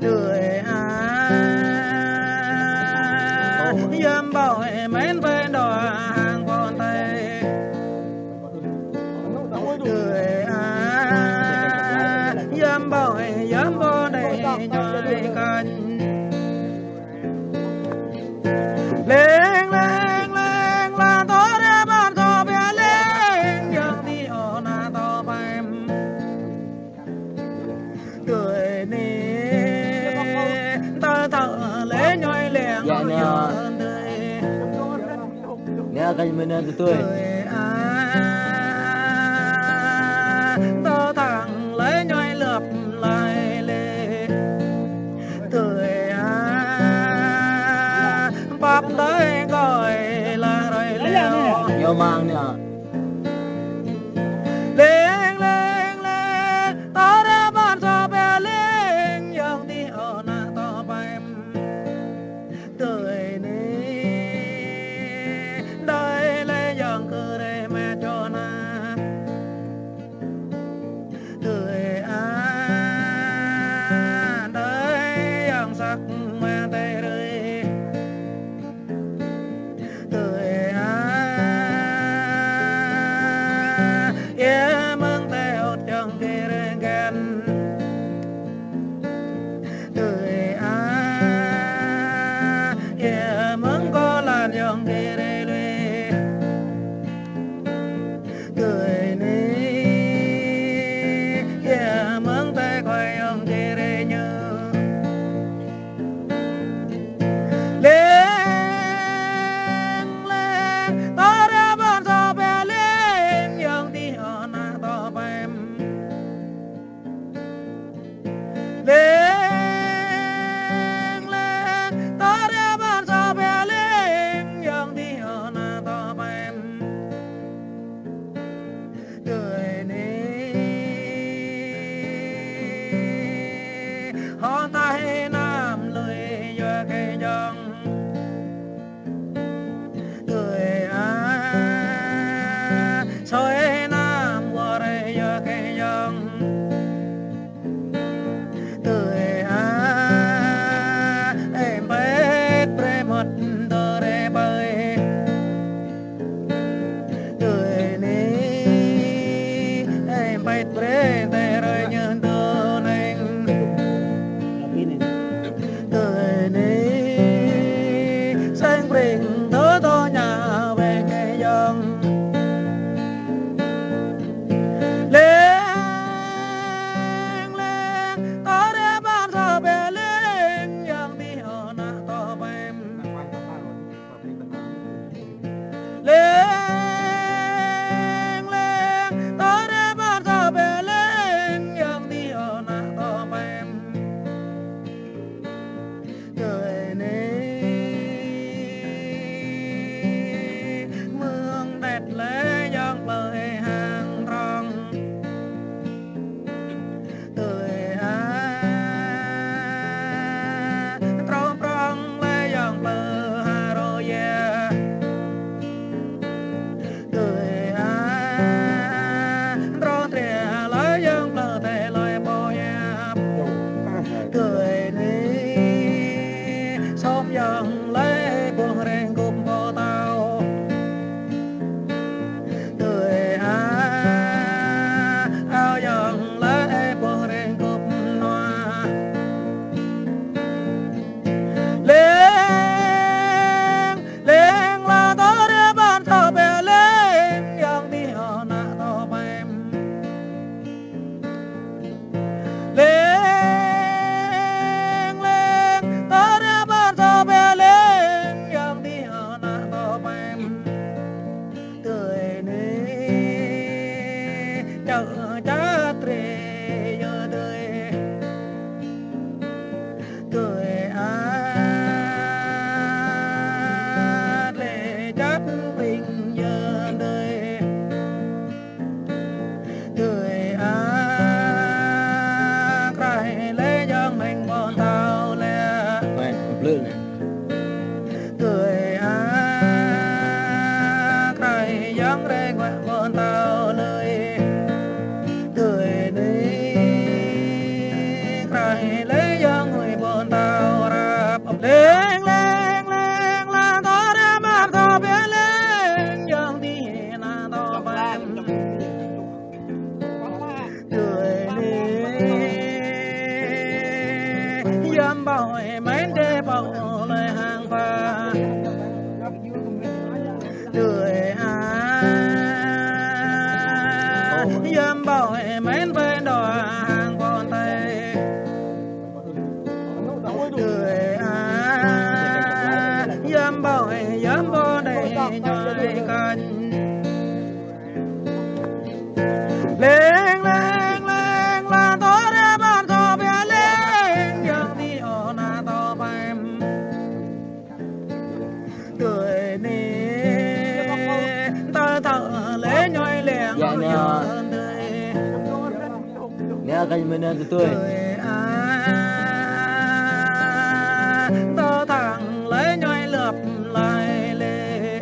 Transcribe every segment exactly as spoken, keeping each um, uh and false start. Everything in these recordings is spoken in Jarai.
Tui a, yăm ƀô̆ mĕn pĕ đô̆ hăng pôn tê. Tui a, yăm ƀô̆, yăm ƀô̆ đe ñoi kăn. Lêng, lêng, lêng, la tơ rơbăn tơ pia lêng, yơ̆ng ti ô na tơ pem. Tui ni, tơ thơ lê ñoi lêng. Yă nê. Tui. Nê kăn mơnơ̆ng tui. Tui a, tơ thăng lê ñoi lơ̆p lai lê. Tui a, pap đơi kơi la rơi leo. Ñu mang nê. Lêng, lêng, lêng, tơ rơbăn tơ pia lêng, yơ̆ng ti ô na tơ pem. Tui ni, đơi lê yơ̆ng kơ rê mĕ čô na. Tui a, đơi yơ̆ng săk mĕ tê rơi. Tui a, yơ̆ng mơ̆ng tê ôt yơ̆ng kơ rê găn. Tui a, yơ̆ng mơ̆ng kơ lan yơ̆ng kơ rê lui. Tui ni, yơ̆ng mơ̆ng tê kơi yơ̆ng kơ rê ñu. Lêng, lêng, tơ rơbăn tơ pia lêng, yơ̆ng ti ô na tơ pem. Lêng, lêng, tơ rơbăn tơ pia lêng, yơ̆ng ti ô na tơ pem. Tui ni, hŏn tah hê nam lui yua kơ yơ̆ng. Tui a, soi nam wơr yua kơ yơ̆ng. Tui a, em pet pre mot tơ rê pai. Tui ni, em pet pre tê rơi ñu tơ neng. Yom ƀô̆ mĕn dê ƀô̆ lĕ hăng pha. Tui a, yom ƀô̆ mĕn pha đôč hăng pôn tê. Tui a, yom ƀô̆ yom pôn đê ñoi kăn. Lêng lêng lêng la tơ rơbăn sô pia lêng, yŏng ti ô na tô pem. Tui ni tơ thơ lê ñoi lêng. Yă nê. Yă nê. Nê kơ mơnê tui tui. Tui a, tơ thăng lê ñoi lăp lai lê.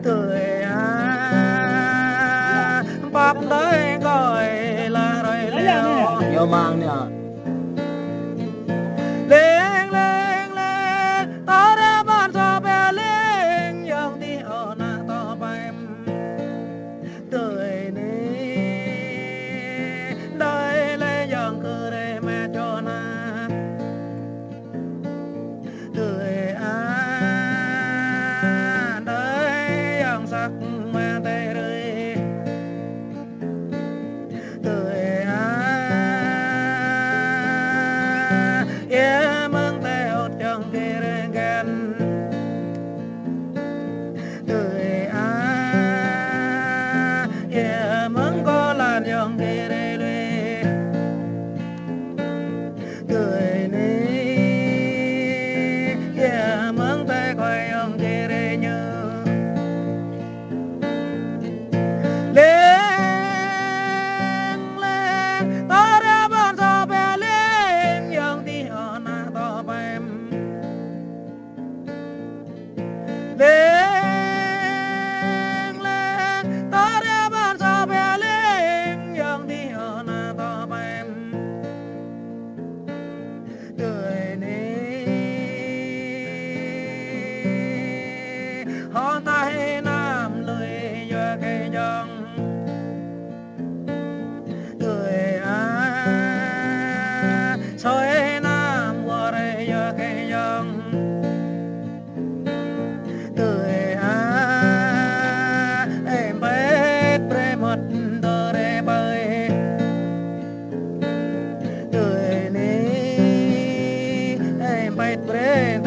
Tui a, pap đơi kơi la rơi leo. Yua mang nê. Lêng lêng lêng, tơ rơbăn sô pia lêng, yŏng ti ô na tô pem. Tui ni đơi lê yŏng kơ rê mă čô na. Tui a, đơi yŏng săk mă tê rơi. Tui a, yă mơ̆ng tê ôt yŏng kơ rê găn. Tui a, yă mơ̆ng kô lan yŏng kơ rê lui. Tui ni, yă mơ̆ng tê kơi yŏng kơ rê ñu. Lêng lêng, tơ rơbăn sô pia lêng, yŏng ti ô na tô pem. Lêng lêng, tơ rơbăn sô pia lêng, yŏng ti ô na tô pem. Tui ni, hŏng tah năm lui yua kơ yŏng. Tui a, soi năm wơr yua kơ yŏng. Tui a, em pet pre mot dore pai. Tui ni, em pet pre